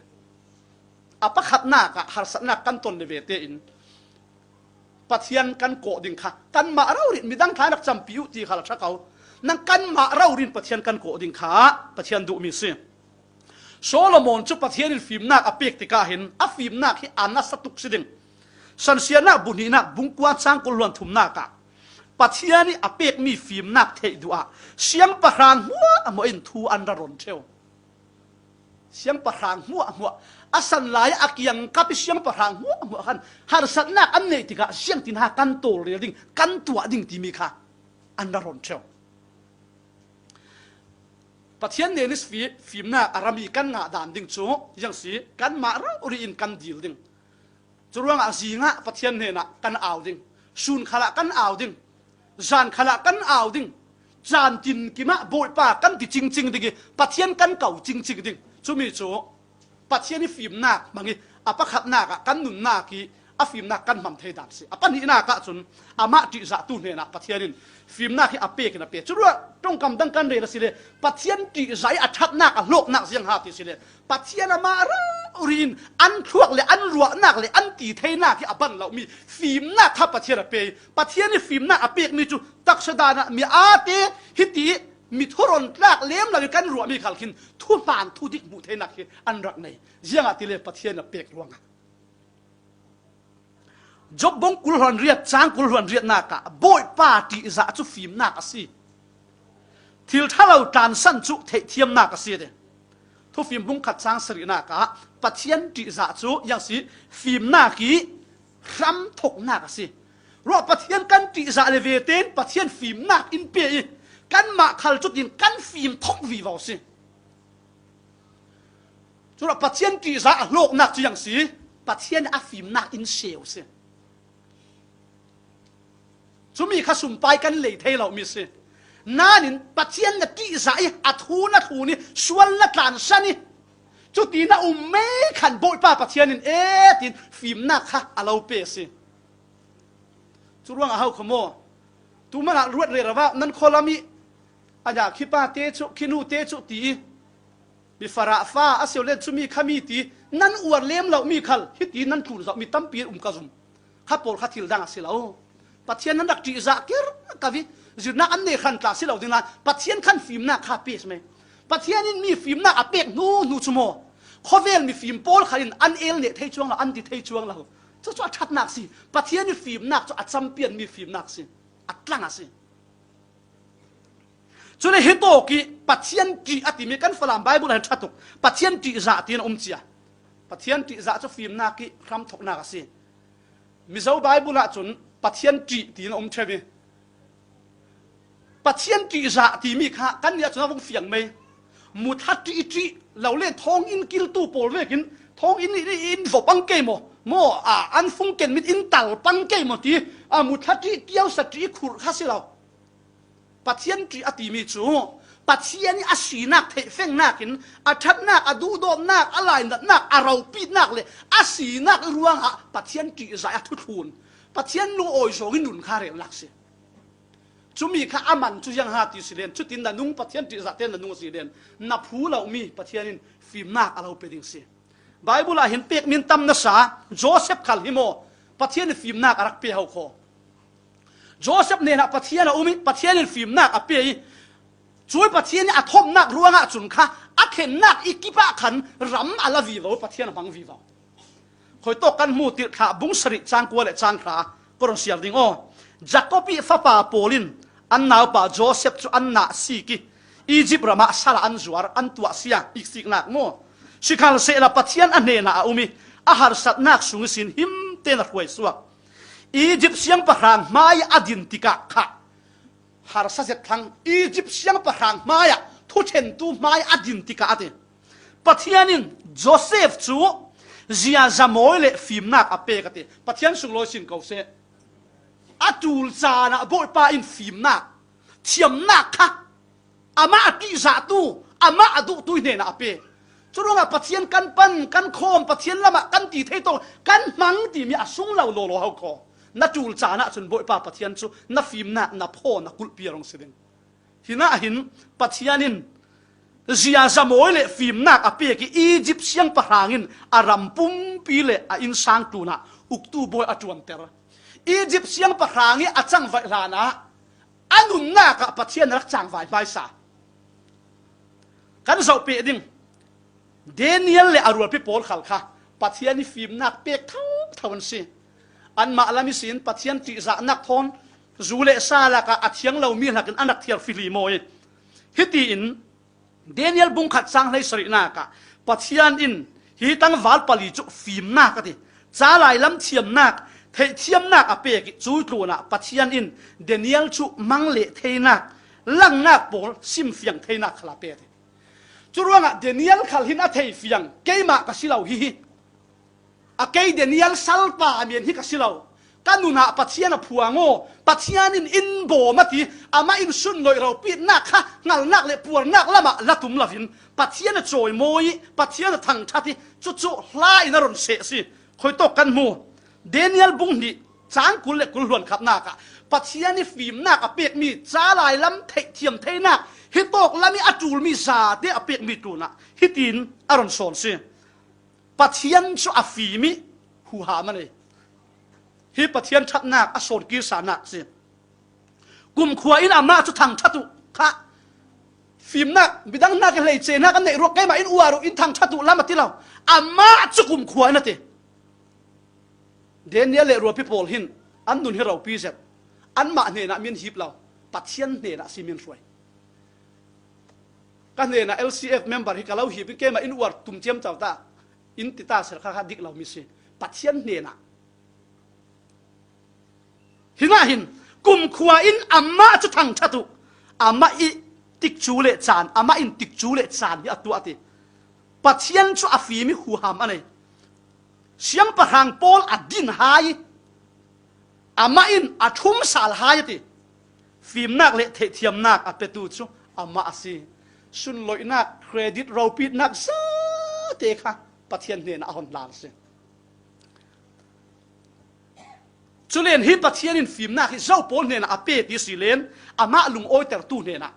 A pakhatnak ah harsatnak kan ton le vete in Pathian kan kawh ding kha kanmah rori in midang thla rak campi uh ti kha a ṭha ko. Nang kanmah rori in Pathian kan kawh ding kha Pathian duhmi a si. Solomon cu Pathian in fimnak a pek tikah hin a fimnak hi a nasa tuk si ding. Sansianak bu hnihnak bung kua cang kul hluan thumnak ah Pathian i a pekmi fimnak theih duh ah siangpahrang hmuahhmuah in thu an ra ron ṭheu. Siangpahrang hmuahhmuah a san lai a kiangkap i siangpahrang hmuahhmuah khan harsatnak an neih tikah siangtinha kan tawlrel ding, kan tuah ding timi kha an ra ron ṭheu. Pathian hnen i fi-, fimnak a rami kan ngah dan ding cu ziang si, kanmah rori in kan dil ding. Curuangah zingah Pathian hnenah kan au ding, sun khalah kan au ding, zan khalah kan au ding, caan tinkim ah Bawipa kan ti cingcing ding i Pathian kan ko cingcing ding. Cumi cu Pathian i fimnak hmang i a pakhatnak ah kan nunnak i a fimnak kan hmang thei dan si. A pahnihnak ah cun amah ṭihzahtu hnenah Pathian in fimnak hi a pek in a pe. Curuah ṭongkam dang kan rel a si le Pathian ṭihzah i a ṭhatnak a hlawknak ziang ha ti si le Pathian amah rori in an thluak le an ruahnak le an ti theinak hi a ban lomi fimnak kha Pathian a pe. Pathian i fimnak a pekmi cu taksa dan ah mi aa te hiti mi thuron tlak lem lo i kan ruahmi khal khin thuhman thudik hmuh theinak hi an rak nei. Ziangahtile Pathian a pek ruangah. Job bung kul hluan riat, cang kul hluan riatnak ah Bawipa ṭihzah cu fimnak a si. Thil ṭhalo tlansan cu theihthiamnak a si ti. Thufim bung khat cang sarihnak ah Pathian ṭihzah cu ziang si, fimnak i hramthoknak a si. Ruah Pathian kan ṭihzah le vete in Pathian fimnak in pe i Kanmah khal cutin kan fim thok vivo si. Culah Pathian ṭihzah a hlawknak cu ziang si, Pathian a fimnak in seu si. Cumi kha sumpai kan lei thei lomi si. Nain Pathian na ṭihzah i a thu na thlun i sual na tlansan i cuti na um mei khan Bawipa Pathian in e tin fimnak kha a lo pe si. Cu ruangah ho kha maw? Tu manah ruat rero ah nan khualam i a nya khi pa te cu, khi nu te cu ti i mi farah fa a sio len cumi kha mi ti nan uar lem lo mi khal hiti nan tlun zoh mi tampi um ka zum. Kha pawl kha thil dang a si lo. Pathian nan rak ṭihzah ker ka vi. Zirnak an nei hran tla si lo ding lai. Pathian khan fimnak kha pe si mai. Pathian in mi fimnak a pek hnu hnu cu maw? Khawvel mi fim pawl kha in an el neh thei cuang lo, an ti thei cuang lo. Cucu a ṭhatnak si. Pathian i fimnak cu a campian mi fimnak si. A tlang a si. Cule hi tawk i Pathian ṭih a timi kan Falam Bible ah hin ṭha tuk. Pathian ṭihzah tiin a um cia. Pathian ṭihzah cu fimnak i hramthoknak a si. Mizo Bible ah cun Pathian ṭih tiin a um ṭheu i Pathian ṭihzah timi kha kan nih ah cun a vung fiang mei. Muthla ṭih ṭih lo le thawnginn kiltu pawl vekin thawnginn in, in, in vok pang kei maw? Maw a an fung ken mit in tal pang kei maw ti a muthla ṭih kiausa ṭih khurh kha si lo. Pathian ṭih a timi cu Pathian i a sinak theihfengnak in a ṭhatnak, a duhdawtnak, a lainatnak, a ropitnak le a sinak ruangah Pathian ṭihzah a thuthlun, Pathian lungawi zawng in nun kha relnak si. Cumi kha a man cu ziang ha ti si len, cutin na nung Pathian ṭihzah te na nung a si len, na phu lomi Pathian in fimnak a lo pe ding si. Bible ah hin pek min tam nasa Joseph khal hi maw Pathian in fimnak a rak pe ho kho. Joseph hnenah Pathian a um i Pathian in fimnak a pe i cui Pathian i a thomnak ruangah cun kha a thlennak i kipah khan ram a la vivo, Pathian a hmang vivo. Khuitawk kan hmu tirhthlah bung sarih cang kua le cang hra ka run siar ding aw. Jakob i fapa pawl in an naupa Joseph cu an nah sik i Egypt ramah sal ah an zuar, an tuah sia iksiknak maw? Sikhalsehla Pathian a hnenah a um i a harsatnak sung ihsin him tein a hruai suak. Egypt siangpahrang hmai a din tikah kha harsa zet thlang, Egypt siangpahrang hmaiah thuṭhentu hmai a din tikah a ti. Pathian in Joseph cu ziaza mawi le fimnak a pek a ti. Pathian sunglawi sin ko seh. A ṭul caan ah Bawipa in fimnak, thiamnak kha amah a ṭihzahtu, amah a duhtu hnenah a pe. Curuangah Pathian kan pan, kan khawm, Pathian lamah kan ti thei tawk, kan hmang timi a sung lo lawlaw ho kho. Na ṭul caan ah cun Bawipa Pathian cu na fimnak, na phaw, na kulhpi a rung si ding. Hinah hin Pathian in ziaza mawi le fimnak a pek i Egypt siangpahrang in a ram pumpi le a innsang tlunah uktu bawi a ṭuanter. Egypt siangpahrang i a cangvaih hlanah a nunnak ah Pathian a rak cangvai hmaisa. Kan zoh peh ding. Daniel le a rualpi pawl khal kha Pathian i fimnak pek thotho an si. Anmah lam ihsin Pathian ṭihzahnak thawn zu le sa lakah a thiang lomi hlakin an rak thiar fihli maw i. Hitiin Daniel bung khat cang hleisarihnak ah Pathian in hi tangval pali cu fimnak a ti. Ca lai lam thiamnak, theihthiamnak a pek i cu tlunah Pathian in Daniel cu mang le theinak, langnak pawl simfiang theinak khal a pe a ti. Curuangah Daniel khal hin a thei fiang, keimah ka si lo hihi. A kei Daniel salpa a men hi ka si lo. Ka nunah Pathian a phuang aw, Pathian in in bawm a ti, amah in sunloih ropitnak kha hngalnak le puarnak lamah la tum loin Pathian a cawimawi i Pathian a thangṭhat i cucu hla in a run seh a si. Khuitawk kan hmu. Daniel bung hnih cang kul le kul hluan khatnak ah Pathian i fimnak a pekmi ca lai lam theihthiam theinak hi tawk lam i a ṭulmi zate a pekmi tlunah hitin a run sawn si. Pathian cu a fim i huham a nei. Hi Pathian ṭhatnak a sawn kirsanak si. Kumkhua in amah cu thangṭhat uh kha fimnak midang hnak i hleicenak an neih ruak keimah in uar uh in thangṭhat uh lam a ti lo. Amah cu kumkhua in a ti. Daniel le rualpi pawl hin an nun hi ropi zet. Anmah hnenah min hip lo. Pathian hnenah si min hruai. Ka hnenah L C F member hi ka lo hip in keimah in uar tum ciamco ta in ti ta ser kha kha dik lo mi si. Pathian hnenah. Hinah hin kumkhua in amah cu thangṭhat uh. Amah i tikcu le caan, amah in tikcu le caan hi a tuah ti. Pathian cu a fim i huham a nei. Siangpahrang pawl a din hai i, amah in a ṭhum sal hai a ti. Fimnak le theihthiamnak a petu cu amah a si. Sunloihnak, credit, ropitnak zate kha Pathian hnenah a hon hlan a si. Culen hi Pathian in fimnak hi zo pawl hnenah a pe ti si len, amah lungawitertu hnenah,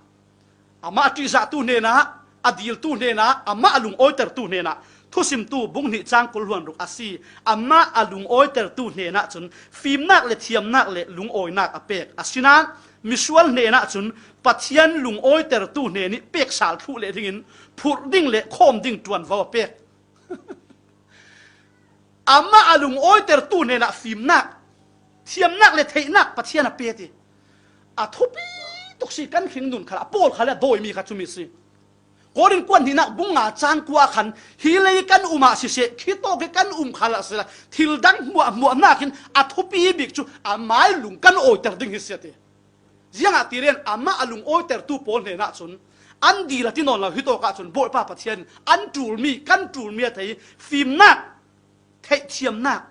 amah a ṭihzahtu hnenah, a diltu hnenah, amah a lungawitertu hnenah, Thusimtu bung hnih cang kul hluan ruk a si. Amah a lungawitertu hnenah cun fimnak le thiamnak le lungawinak a pek. Asinain misual hnenah cun Pathian lungawitertu hnen i pek sal thluh leh dingin phurh ding le khawm ding ṭuanvo a pek. Amah a lungawitertu hnenah fimnak, thiamnak le theihnak Pathian a pe ti. A thupi tuk si, kan hringnun khal a pawl khal a dawimi kha cumi si. Korin kuat hnihnak bung nga cang kua khan hi lei kan um ah siseh, khitawk hi kan um khal ah siseh, thil dang hmuahhmuahnak in a thupi bik cu amai lung kan awiter ding hi si a ti. Ziangahtile amah a lungawitertu pawl hnenah cun an dil a ti nawn lo, hitawk ah cun Bawipa Pathian in an ṭulmi, kan ṭulmi a thei fimnak, theihthiamnak,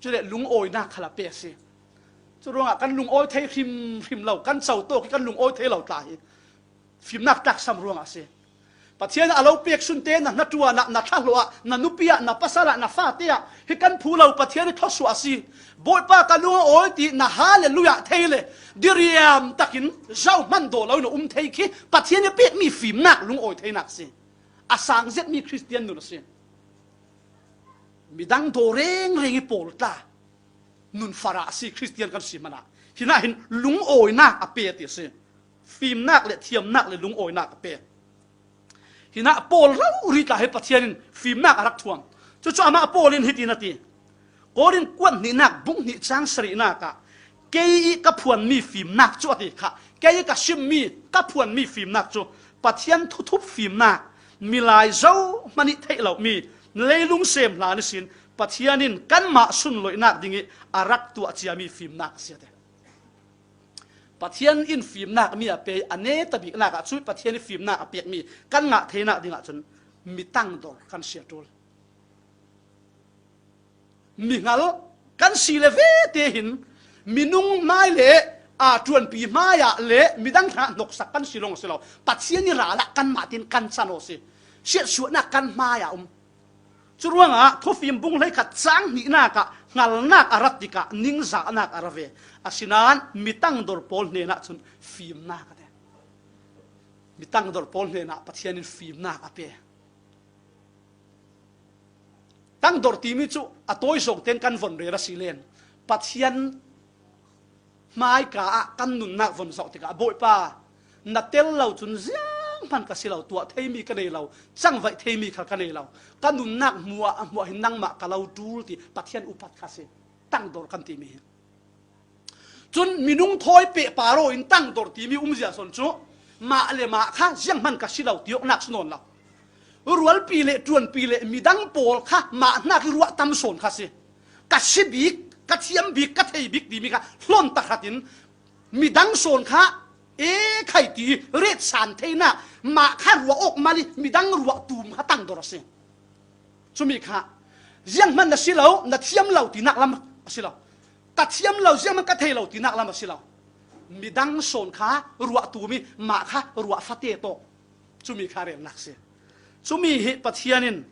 cule lungawinak khal a pe a si. Curuangah kan lungawi thei hrimhrim lo, kan co tawk hi kan lungawi thei lo tla hi fimnak tlaksam ruangah a si. Pathian a lo pek sunte na hnaṭuan ah, na thlahlawh ah, na nupi ah, na pasal ah, na fate ah hi kan phu lo, Pathian i thawsuah a si. Bawipa ka lungawi ti na hallelujah thei le diriam takin zohman daw lo in a um thei khi Pathian i pekmi fimnak lungawi theinak a si. A sang zetmi Khristian nun a si. Midang daw rengreng i pawl tla nun farah a si, Khristian kan si hmanah. Hinah hin lungawinak a pe ti a si. Fimnak le thiamnak le lungawinak a pe. Hinah pawl rori tla hi Pathian in fimnak a rak thuam. Cucu amah Paul in hitin a ti, Korin kuat hnihnak bung hnih cang sarihnak ah, kei i ka phuanmi fimnak cu a ti kha, kei i ka simmi ka phuanmi fimnak cu Pathian thuthup fimnak, milai zohman i theih lomi leilung sem hlan ihsin Pathian in kanmah sunloihnak ding i a rak tuah ciami fimnak a si a ti. Pathian in fimnak mi a pe, a neta biknak ah cui Pathian i fimnak a pekmi kan ngah theinak dingah cun mi tangdor kan si a ṭul. Mihngal kan si le vete hin minung hmai le, aa, ṭuanpi hmaiah le midang hna hnoksak kan si lawng a si lo. Pathian i ral ah kanmah tin kan can aw si. Siatsuahnak kan hmaiah um. Curuangah Thufim bung hleikhat cang hnihnak ah hngalnak a rat tikah ningzahnak a ra ve. Asinain mi tangdor pawl hnenah cun fimnak a ti. Mi tangdor pawl hnenah Pathian in fimnak a pe. Tangdor timi cu a tawi zawng tein kan von rel a si len, Pathian hmaika ah kan nunnak von zoh tikah, Bawipa, na tel lo cun zianghman ka si lo, tuah theimi ka nei lo, cangvaih theimi khal ka nei lo, ka nunnak hmuah a hmuah hin nangmah ka lo ṭul ti Pathian upat kha si. Tangdor kan timi hi. Cun minung thawi pehpar aw in tangdor timi umzia sawn cu mah le mah kha zianghman ka si lo ti awknak si nawn lo. Rualpi le ṭuanpi le midang pawl kha mah hnak i ruah tam sawn kha si. Ka si bik, ka thiam bik, ka thei bik timi kha hlawn tahratin midang sawn kha e khai ti i retsan theinak mah kha ruah awk mal i midang ruah tum kha tangdor a si. Cumi kha zianghman na si lo, na thiam lo tinak lam a si lo. Ka thiam lo, zianghman ka thei lo tinak lam a si lo. Midang sawn kha ruah tumi, mah kha ruah fate tawh. Cumi kha relnak si. Cumi hi Pathian in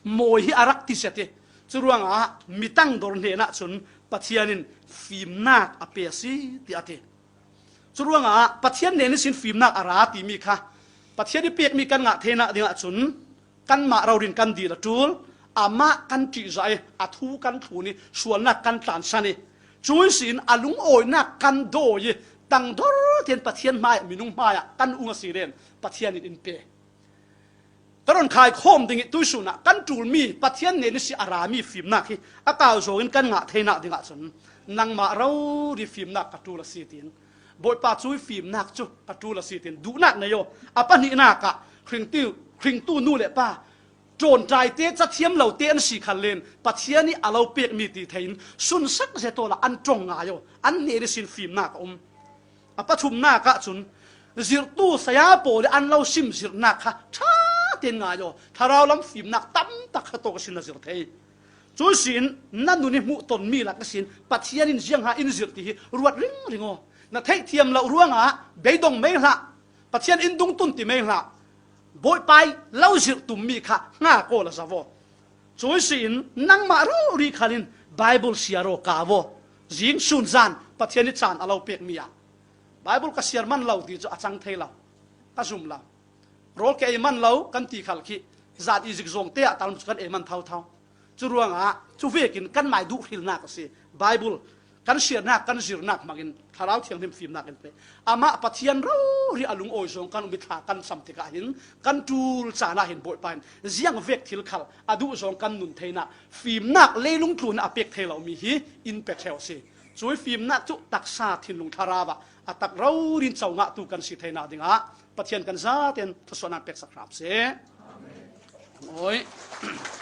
mawi hi a rak ti zet i, curuangah mi tangdor hnenah cun Pathian in fimnak a pe a si, tiah a ti. Curuangah Pathian hnen ihsin fimnak a ra timi kha Pathian i pekmi kan ngah theinak dingah cun kanmah rori in kan dil a ṭul, amah kan ṭihzah i, a thu kan thlun i, sualnak kan tlansan i, cu ihsin a lungawinak kan dawi i, tangdor tein Pathian hmaiah, minung hmaiah kan um a si len Pathian in in pe. Ka rawn khaikhawm ding i tuihsun ah kan ṭulmi Pathian hnen ihsi a rami fimnak hi a kau zawngin kan ngah theinak dingah cun nangmah rori fimnak ka ṭul a si, tiin Bawipa cui fimnak cu ka ṭul a si, tiin duhnak nei aw. A pahnihnak ah hringtu, hringtu nu le pa ṭawnṭaite, cathiam lote an si khal len Pathian i a lo pekmi ti thei in sunsak zet awla an ṭong ngai aw. An hnen ihsin fimnak a um. A pathumnak ahcun zirhtu saya pawl i an lo sim zirhnak kha ṭha tein ngai aw. Thlarau lam fimnak tam tak kha tawk a sin na zirh thei. Cu sin na nun i hmuh tonmi lak ihsin Pathian in ziang ha in zirh ti hi ruat ringring aw. Na theihthiam loh ruangah beidong mei hlah, Pathian in dungtun ti mei hlah, Bawipa i lo zirh tummi kha hngak aw la zoh aw. Cu ihsin nangmah rori khal in Bible siar aw, kau aw. Zing sun zan Pathian i caan a lo pekmi ah Bible ka siar man lo ti cu a cang thei lo, ka zum lo. Rawl ka ei man lo kan ti khal khi zan i zik zawng te ah tal cu kan ei man thotho. Cu ruangah cu vekin kanmai duh hrilnak a si. Bible kan siarnak, kan zirnak hmangin Thlarau Thianghlim fimnak in pe. Amah Pathian rori a lungawi zong kan um i thla kan cam tikah hin kan ṭul caan ah hin Bawipa in ziang vek thil khal a duh zong kan nun theinak fimnak leilung tlun a pek thei lomi hi in pe ṭheu a si. Cui fimnak cu taksa thinlung thlarau ah a tak rori in co ngahtu kan si theinak dingah Pathian kan zaten thluasuahnak peksak hram seh. Amen.